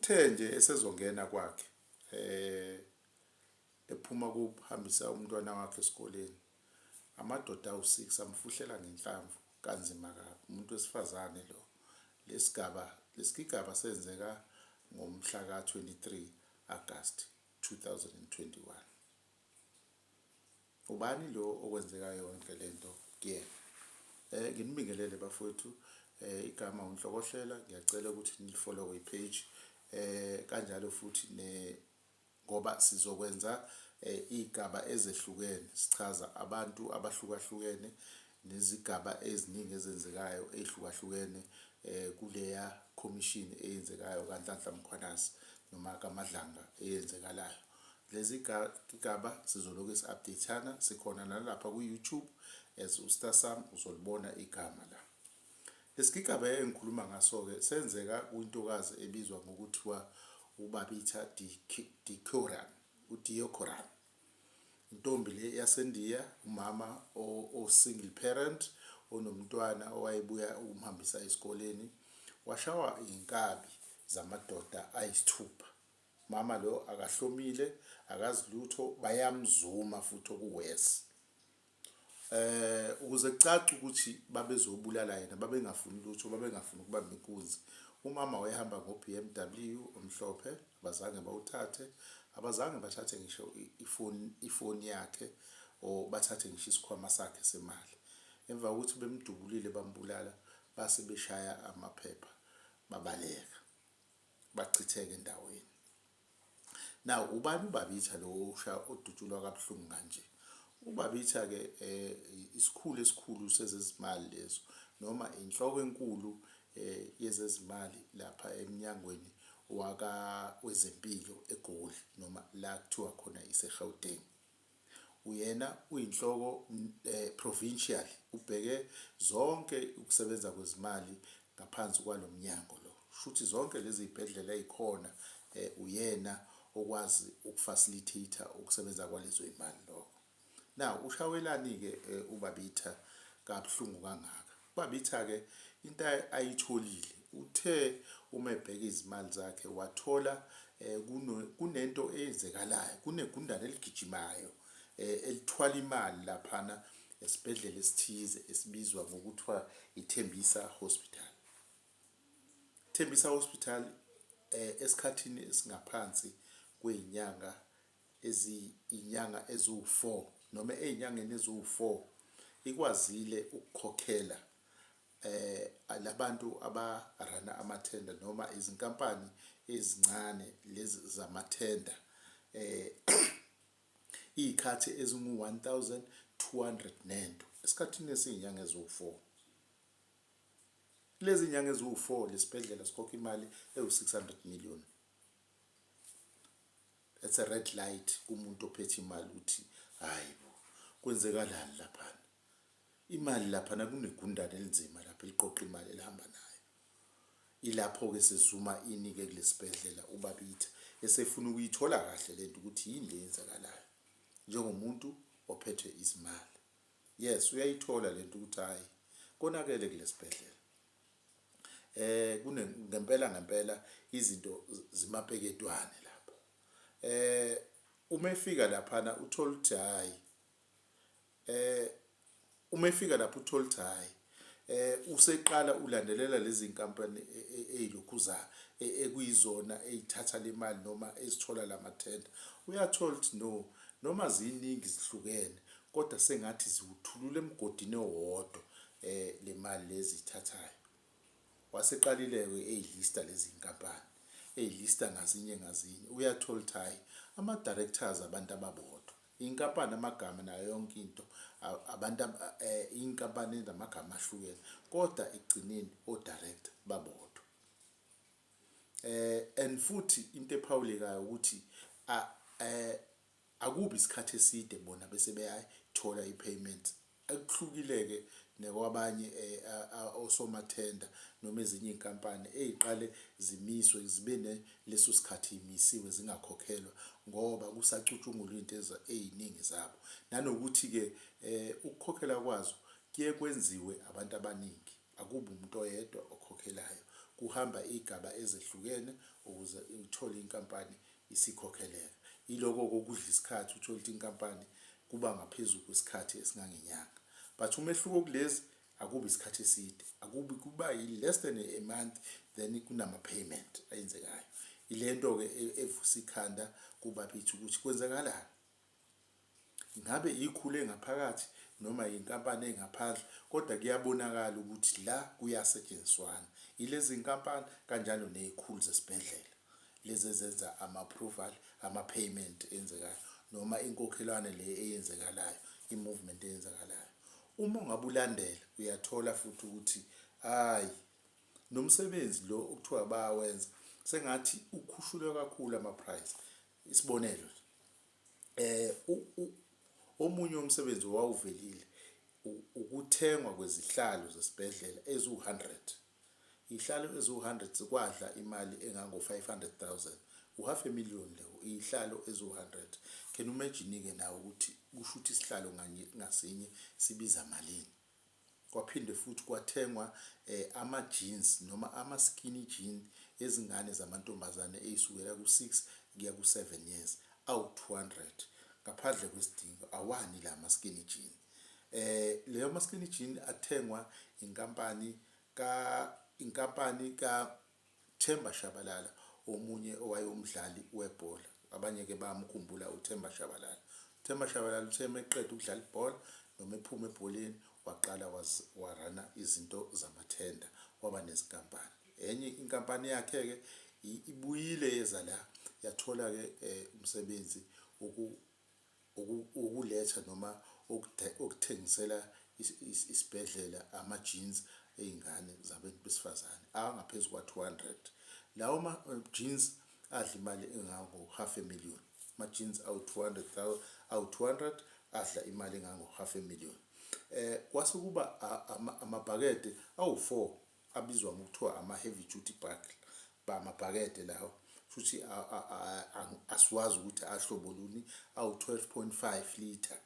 Uthe nje esezongena kwakhe eh ephuma kuhambisa umntwana wakhe esikoleni, amadoda awu-6 amfuhlela ngenhlamvu kanzima kabi. Umuntu wesifazane lo. Lesigaba lesigigaba senzeka ngomhla ka-23 August 2021. Ubani lo okwenzeka yonke lento kuyena? Nginibingelele bafowethu, igama uNhlokohlela, ngiyacela ukuthi nilifollowe i-page kanjalo futhi ne ngoba sizokwenza iy'gaba ezehlukene sichaza abantu abahlukahlukene nezigaba eziningi ezenzekayo ey'hlukahlukene kuleya khomishini eyenzekayo kaNhlanhla Mkhwanazi noma kaMadlanga eyenzekalayo. Lezi gaba sizolokhu si-update-ana sikhona nalapha ku-YouTube as uStar uzolibona igama la. Lesigigaba engikhuluma ngaso-ke senzeka kwintokazi ebizwa ngokuthiwa uBabita Deokaran, uDeokaran. Intombi le yaseNdiya, umama o-single parent onomntwana owayebuya ukumhambisa esikoleni, washawa iy'nkabi zamadoda ayisithupha. Mama lo akahlomile, akazi lutho, bayamzuma futhi oku-worse. Ukuze kucace ukuthi babezobulala yena, babengafuni lutho, babengafuni ukubamba inkunzi. Umama wayehamba ngo-BMW omhlophe, abazange bawuthathe, abazange bathathe ngisho ifoni ifoni yakhe or bathathe ngisho isikhwama sakhe semali. Emva kokuthi bemdubulile bambulala, base beshaya amaphepha babaleka, bachitheka endaweni. Now ubani uBabitha lo osha odutshulwa kabuhlungu kanje? UBabitha ke isikhulu esikhulu sezezimali leso noma inhloko enkulu yezezimali lapha emnyangweni waka wezempilo eGoli noma la kuthiwa khona iseGauteng. Uyena uyinhloko provincial ubheke zonke ukusebenza kwezimali ngaphansi kwalo mnyango lo. Shuthi zonke lezi zibhedlela ey'khona uyena okwazi ukufacilitate ukusebenza kwalezo y'mali lokho. Now ushawelani-ke uBabitha kabuhlungu kangaka? UBabitha-ke into ayitholile uthe uma ebheka izimali zakhe wathola kunento eyenzekalayo, kunegundane eligijimayo elithwala imali laphana esibhedlela esithize esibizwa ngokuthiwa iThembisa Hospital. Thembisa Hospital esikhathini esingaphansi kwey'nyanga eziyinyanga eziwu-4 noma ey'nyangeni eziwu-4 ikwazile ukukhokhela labantu abarana amathenda noma izinkampani ezincane lezi zamathenda iy'khathi ezingu-1200 nento esikhathini esiyinyanga eziwu-4. Kulezi nyanga eziwu-4 lesibhedlela sikhokha imali ewu-600 million. That's a red light kumuntu ophethe imali ukuthi hayi bo, kwenzekalani laphana. Imali laphana kunegundane elinzima lapha eliqoqa imali elihamba nayo. Ilapho-ke sezuma ini-ke kulesibhedlela uBabitha esefuna ukuyithola kahle lento ukuthi yini le yenzakalayo njengomuntu ophethe izimali. Yes, uyayithola lento ukuthi hhayi konakele kulesibhedlela. Kune ngempela ngempela izinto zimapeketwane lapha. Uma efika laphana uthola ukuthi hhayi uma efika lapha uthola ukuthi hhayi useqala ulandelela lezi nkampani ey'lokhuza ekuyizona ey'thatha le mali noma ezithola la mathenda. Uyathola ukuthi no, noma ziningi zihlukene kodwa sengathi ziwuthulula emgodini owodwa le mali le eziyithathayo. Waseqalile-ke eyilista lezi nkampani, eyilista ngazinye ngazinye. Uyathola ukuthi hhayi, ama-directors abantu ababodwa, inkampani amagama nayo yonke into abantu inkampani enamagama ahlukene kodwa ekugcineni o-director babodwa. And futhi into ephawulekayo ukuthi akubi isikhathi eside bona bese beyayithola i-payment. Ekuhlukile-ke nekwabanye osomathenda noma ezinye iy'nkampani ey'qale zimiswe zibe neleso sikhathi y'misiwe zingakhokhelwa ngoba kusacutshungulwa iy'nto ey'ningi zabo. Nanokuthi-ke ukukhokhela kwazo kuye kwenziwe abantu abaningi, akubi umuntu oyedwa okhokhelayo. Kuhamba iy'gaba ezehlukene ukuze uthole inkampani isikhokheleka. Iloko-ke okudla isikhathi uthole ukuthi inkampani kuba ngaphezu kwesikhathi esingangenyanga. But umehluko kulezi akubi isikhathi eside, akubi kuba yi-less than a month then kunama-payment ayenzekayo. Ilento-ke evusa ikhanda kuBabitha ukuthi kwenzakalani. Ngabe ikhule ngaphakathi noma yinkampani engaphandle kodwa kuyabonakala ukuthi la kuyasetshenziswana yilezi nkampani kanjalo nezikhulu zesibhedlela lezi ezenza ama-approval ama-payment enzekayo noma inkokhelwane le eyenzekalayo i-movement eyenzakalayo. Uma ungabe ulandela uyathola futhi ukuthi hhayi nomsebenzi lo okuthiwa bayawenza sengathi ukhushulwe kakhulu ama-price. Isibonelo nje omunye umsebenzi owawuvelile ukuthengwa kwezihlalo zesibhedlela eziwu-100. Iy'hlalo eziwu-100 zikwadla imali engango-500,000, u-half a million leyo, iy'hlalo eziwu-100. Can you imagine-ke nawe ukuthi kusho ukuthi isihlalo ngasinye sibiza malini? Kwaphinde futhi kwathengwa ama-jeans noma ama-skinny jean ezingane zamantombazane ey'sukela ku-6 kuya ku-7 years awu-200 ngaphandle kwesidingo awani la ma-skinny jean. Leyo ma-skinny jean athengwa inkampani ka inkampani ka Themba Shabalala omunye owayewumdlali webhola, abanye-ke bayamkhumbula uThemba Shabalala. UThemba Shabalala uthe uma eqeda ukudlala ibhola noma ephuma ebholeni waqala warana izinto zamathenda waba nezinkampani. Enye inkampani yakhe-ke ibuyile yeza la yathola-ke umsebenzi ukuletha noma ukuthengisela isibhedlela ama-jeans ey'ngane zabantu besifazane angaphezu kwa-200. Lawo ma-jeans adla imali engango-half a million. Ama-jeans awu-200 awu-200 adla imali engango-half a million. Kwase kuba amabhakede awu-4 abizwa ngokuthiwa ama-heavy duty buckle amabhakede lawo futhi asiwazi ukuthi ahlobo luni awu-12.5 litre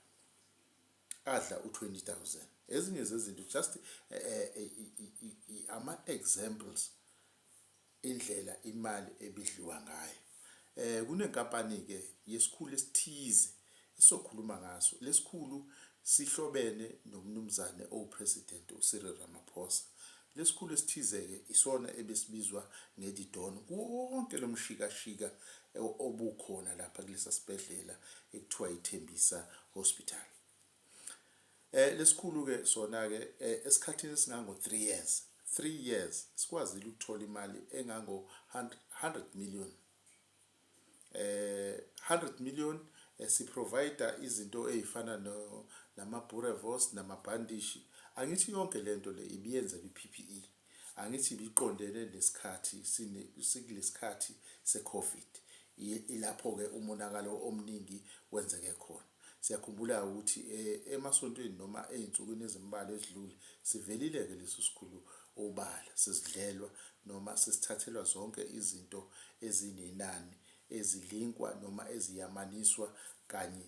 adla u-20,000. Ezinye zezinto just ama-examples indlela imali ebidliwa ngayo. Kunenkampani-ke yesikhulu esithize esizokhuluma ngaso. Lesikhulu sihlobene nomnumzane owu-president uCyril Ramaphosa. Lesikhulu esithize-ke isona ebesibizwa nge-The Don kuwo wonke lo mshikashika obukhona lapha kulesa sibhedlela ekuthiwa iThembisa Hospital. Lesikhulu-ke sona-ke esikhathini esingango 3 years, 3 years sikwazile ukuthola imali engango 100 million. 100 million si-provide izinto ey'fana no nama-boerewors namabhandishi. Angithi yonke lento le ibiyenzelwa i-P_P_E, angithi ibiqondene nesikhathi sikulesikhathi se-COVID. Ilapho-ke umonakalo omningi wenzeke khona. Siyakhumbula-ke ukuthi emasontweni noma ey'nsukwini ezimbalwa ezidlule sivelile-ke leso sikhulu obala sesidlelwa noma sesithathelwa zonke izinto ezinenani ezilinkwa noma eziyamaniswa kanye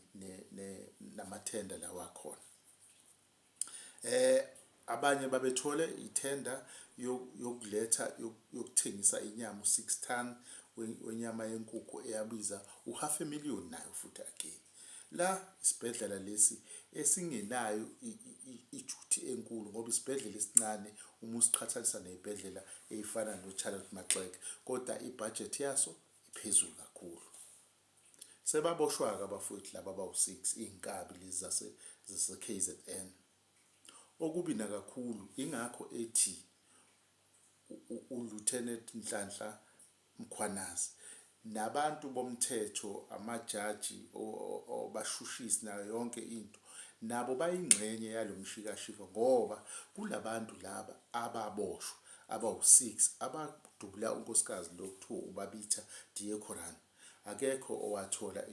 namathenda lawa akhona. Abanye babethole ithenda yokuletha yokuthengisa inyama u-6 ton wenyama yenkukhu eyabiza u-half a million nayo futhi again. La isibhedlela lesi esingenayo ijuthi enkulu ngoba isibhedlela esincane uma usiqhathanisa ney'bhedlela ey'fana no-Charlotte Maxeke kodwa ibhajethi yaso iphezulu kakhulu. Sebaboshwa-ke abafowethu laba abawu-6 iy'nkabi lezi zase-KZN. Okubi nakakhulu ingakho ethi uLieutenant Nhlanhla Mkhwanazi nabantu bomthetho, amajaji, obashushisi nayo yonke into nabo bayingxenye yalo mshikashika ngoba kulabantu laba ababoshwa abawu-6 abadubula unkosikazi lo kuthiwa uBabita Deokaran. Akekho owathola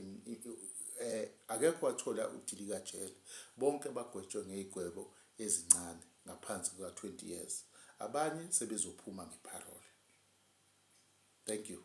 akekho owathola udilikajele. Bonke bagwetshwe ngey'gwebo ezincane ngaphansi kuka-20 years. Abanye sebezophuma nge-parole. Thank you.